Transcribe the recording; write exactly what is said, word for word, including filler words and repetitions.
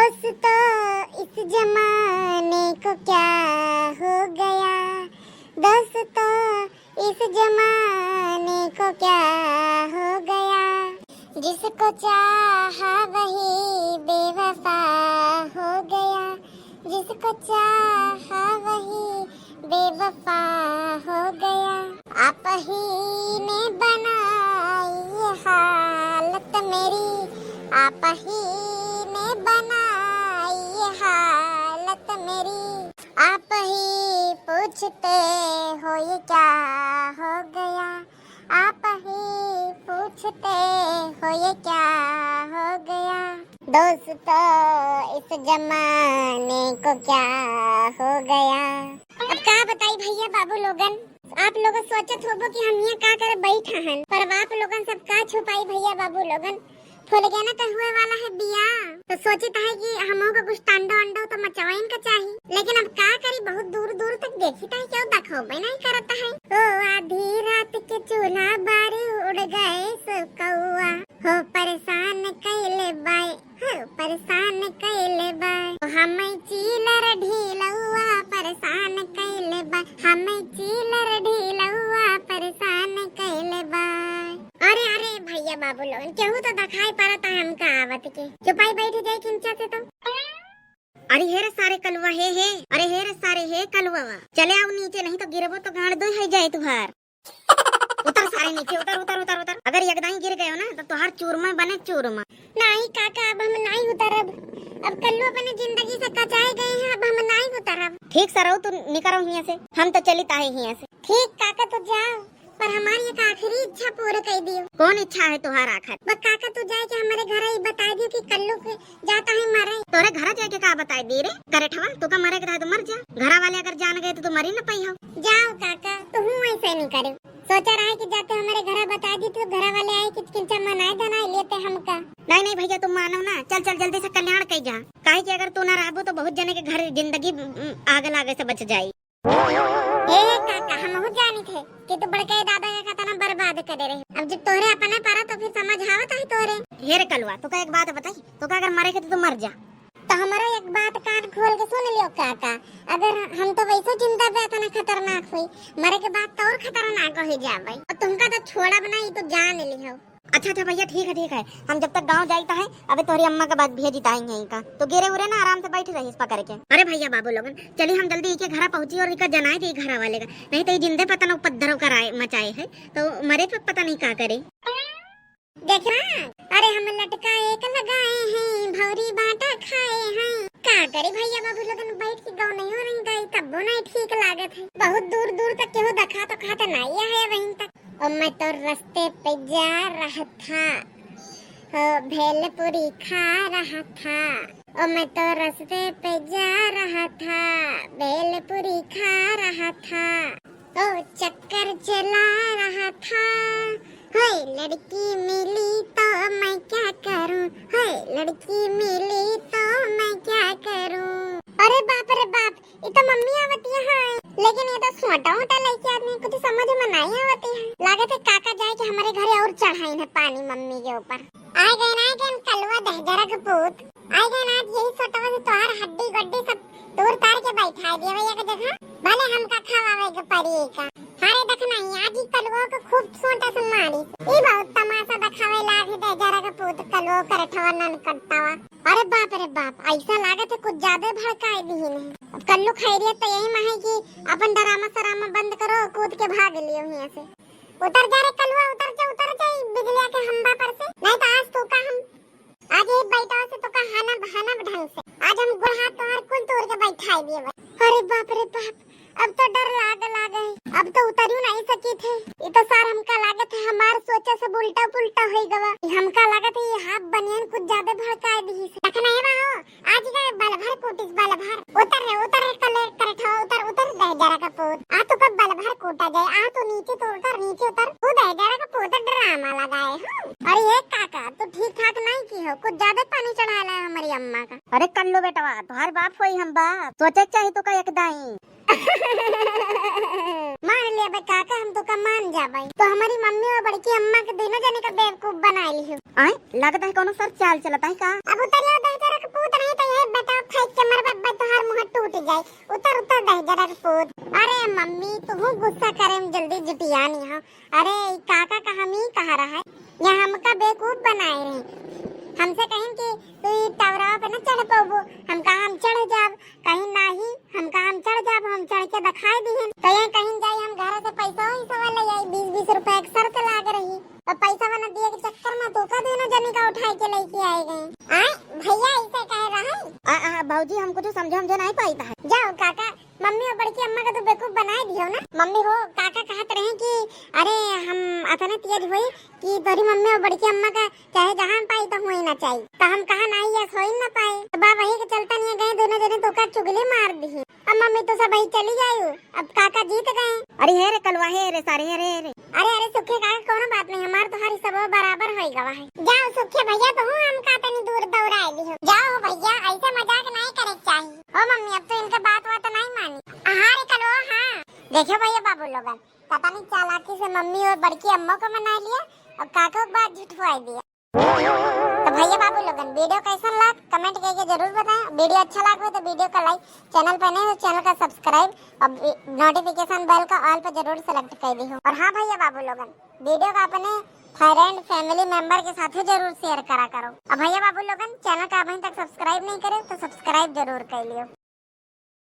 दोस्तों, इस जमाने को क्या हो गया, दोस्तों, इस जमाने को क्या हो गया, जिसको चाहा वही बेवफा हो गया, जिसको चाहा वही बेवफा हो गया। आप ही ने बनाई ये हालत मेरी, आप ही ने बनाई ये हालत मेरी। आप ही पूछते हो ये क्या हो गया, आप ही पूछते हो ये क्या हो गया। दोस्तों, इस जमाने को क्या हो गया। अब का बताई भैया बाबू लोगन, आप लोग सोचत होबो कि हम यहाँ का करे बैठा हन, पर अब आप लोगन सब का छुपाई भैया बाबू लोगन, फुलगेना तो हुए वाला है बियाह, तो सोचित है कि हमहू का कुछ तांडव अंडव तो मचावे इनका चाही, लेकिन अब का करी, बहुत दूर दूर तक देखित है, क्यों देखबे नहीं करत है। ओ आधी रात के चूल्हा बारी उड़ गए सो कौआ, हो परेशान कैले बाय, हो परेशान कैले बाय, हम चीलर ढीलौआ परेशान कैले बाय, हम चीलर ढीलौआ परेशान कैले बाय। अरे अरे भैया बाबू लोगन, केहू तो दिखाई पड़त है हमका आवत के, चुपाई बैठ जाए किंचा से तो। अरे हे रे सारे कलुआ, हे हे, अरे हे रे सारे, हे कलुआ, चले आओ नीचे, नहीं तो गिरबो तो गांड दो है जाए तुहार। उतर सारे नीचे, उतर, उतर, उतर, उतर। अगर यकदाई गिर गयो ना तो तुहार चूरमा बने चूरमा। नहीं काका, अब हम नहीं उतरब, अब कल्लू अपने जिंदगी से कचाए गए हैं, अब हम नहीं उतरब। ठीक सरऊ, तू निकरो हियां से, हम तो चलित आहे हियां से। ठीक काका, तू जाओ, पर हमारी एक आखिरी इच्छा पूरा कर दियो। कौन इच्छा है तुहार आखिर? बस काका, तू जाए के हमारे घर ही बता दियो कि कल्लू के जाता है मरे। तोरे घर जाके का बताई दी रे करेठवा, तू का मरे के रहे तो मर जा। घरा वाले अगर जान गए तो तू मरी न पाई हो। जाओ काका, तू हूँ ऐसे नहीं करे। सोचा रहा है कि जाते हमारे घर बता दी तो घरा वाले आए कि किंचा मनाए धनाए लेते हमका। नहीं नहीं भैया, तुम मानो ना, चल चल जल्दी से कल्याण कई जा, काहे कि अगर तू ना रहबो तो बहुत जने के घर जिंदगी, उम, आग लागे से बच जाई। ए काका, हमहू जानी थे कि तू बड़के दादा के कतना बर्बाद करे रहे। अब जब तोहरे अपने परा तो फिर समझ आवत है तोहरे। हे रे कलुआ, तोका एक बात बताई, तोका अगर मरे के तो तू मर जा। तो हमारा एक बात कान खोल के सुन लियो काका, अगर हम तो वैसे जिंदा बे इतना खतरनाक हुई, मरे के बाद तो और खतरनाक हो जाबे। और तुमका तो छोड़ब ना, ई तो जान लिहो। अच्छा अच्छा भैया, ठीक है ठीक है, हम जब तक गांव जाइत है, अबे तोहरी अम्मा के बाद भेजित आएंगे इनका, तो गिरे उरे ना आराम से बैठ रहीस पकड़ के। अरे भैया बाबू लोगन, चली हम जल्दी इके घरा पहुंची और इनका जनाए दी घरा वाले का, नहीं तो ये जिंदे पता ना उपद्रव कराए मचाए है, तो मरे पे पता नहीं का करे। देखा, अरे हम लटका एक लगाए हैं, भौरी बाटा खाए हैं। का करी भैया बाबू लोगन, बैठ के गाँव नहीं हो रही गई, तब वो नहीं ठीक लागत है। बहुत दूर दूर तक केहू देखा तो खाता नहीं है वहीं तक। ओ मैं तो रास्ते पे जा रहा था, ओ भेलपुरी खा रहा था। ओ मैं तो रास्ते पे जा रहा था, भेलपुरी खा रहा था। ओ चक्कर चला रहा था। हाय लड़की मिली तो मैं क्या करूं, हाय लड़की मिली तो मैं क्या करूं। अरे बाप रे बाप, ई तो मम्मी आवती है, लेकिन ये तो छोटा मोटा लड़की आदमी, कुछ समझ में नहीं आवती है। लागत है काका जाए कि हमारे घरे और चढ़ाई है पानी मम्मी के ऊपर। आ गए ना, आ गए कलुआ दहजरा के पूत, आ गए ना, आज यही सोटवा से तोहार हड्डी गड्डी सब तोड़ तार के बैठा दिए भैया के जगह, भले हमका खवावे के पड़ी का। अरे देख नहीं, आज ही कलुआ को खूब छोटा से मारी, ई बहुत तमाशा दिखावे लाग है दहजरा के पूत, कलुआ करठवा नन कट्टावा। अरे बाप रे बाप, ऐसा लागत है कुछ ज्यादा भड़काए दी है। अब कल्लू खैरियत तो यही में है कि अपन डरामा सरामा बंद करो, कूद के भाग लियो यहाँ से। उतर जा रे कलुआ, उतर जा, उतर जा, ई बिजलिया के खंभा पर से, नहीं तो आज तू का हम, आज ये बैठा से तो का हनब हनब ढंग से, आज हम गोड़ हाथ तोहार कुल तोड़ के बैठाई दिए बा। अरे बाप रे बाप, अब तो डर लाग लागे, अब तो उतरियो नहीं सकी थे। ये तो सार हमका लागत है हमार सोचा सब उल्टा पुल्टा हो गवा। हमका लागत है ये हाफ बनियान कुछ ज्यादा भड़काए दी से। देखना है बा हो, आज का बल भर कूटिस बल भर। उतर रे, उतर रे, कले करठवा, उतर, उतर दहजरा का पूत। आ तो कब बल भर कूटा जाए, आ तो नीचे तो उतर, नीचे उतर। तू दहजरा का पूत ड्रामा लगाए हो। अरे ये काका, तू ठीक ठाक नहीं की हो, कुछ ज्यादा पानी चढ़ा ला हमारी अम्मा का। अरे कल्लू बेटवा, तोहर बाप होई हम बाप, सोचे के चाही तो का एक दाई। मान ले बे काका, हम तो का मान जाबे। तो हमारी मम्मी और बड़की अम्मा के दोनों जने का बेवकूफ बना ली हो। आए, लगता है कोनो सर चाल चलता है का? अब उतर जाओ दहजरा का पूत, नहीं तो ये जाए। उतर, उतर, दहिजरा के पूत। अरे मम्मी, तुहू गुस्सा करे में जल्दी जुटिया नहीं हो। अरे, ई काका का हम ही कहा रहा है, या हमका बेवकूफ बनाए रहे। हमसे कहिन कि तू ई टवरवा पे न चढ़ पउबू। हम कहा हम चढ़ जाब, कहिन नाही, हम कहा हम चढ़ जाब, हम चढ़ के दिखाई दिहिन। तो ये कहिन जाई हम घर से पैसा ही सवा ले आई, बीस बीस रुपया के शर्त लाग रही। तो पैसा वाला दिए के चक्कर में तू का दोनों जनी का उठाए के लेके आए गए। आए भैया ऐसे कह रहा है। आ, आ, भौजी हम कुछ समझे, समझे नहीं पाई था। जाओ काका, मम्मी और बड़की अम्मा का तो बेवकूफ बनाए दियो ना। मम्मी हो, काका कहत रहे कि अरे हम अतने तेज होई कि तोरी मम्मी और बड़की अम्मा का चाहे जहाँ पाई तो होई ना चाहिए। तो हम कहा नहीं, यस होई ना पाए। तो बा वही के चलता नहीं गए, दोनों जने तो का चुगली मार दी। अब मम्मी तो सब वही चली गई, अब काका जीत गए। अरे हे रे कलवा, हे रे सारे, हे रे, हे रे। अरे, अरे सुखे काका, कोनो बात नहीं, हमार तोहार सब बराबर होई गवा है। जाओ सुखे भैया, तो हूँ हमका तनी दूर दौड़ाए दिहो। जाओ भैया, ऐसे मजाक नहीं करे के चाहिए। ओ मम्मी, अब तो इनके बात बात नहीं मानी। हाँ रे कलवा, हाँ। देखो भैया बाबू लोगन, पता नहीं चालाकी से मम्मी और बड़की अम्मा को मना लिया और काका को बात झुठवाई दिया। तो भैया बाबू लोगन, वीडियो कैसन लाग कमेंट करके जरूर बताएं। वीडियो अच्छा लाग हो तो वीडियो का लाइक, चैनल पे नए हो चैनल का सब्सक्राइब और नोटिफिकेशन बेल का ऑल पे जरूर सेलेक्ट कर दी हो। और हाँ भैया बाबू लोगन, वीडियो का अपने फ्रेंड फैमिली मेंबर के साथ जरूर शेयर करा करो। और भैया बाबू लोगन, चैनल का अभी तक सब्सक्राइब नहीं करे तो सब्सक्राइब जरूर कर लियो।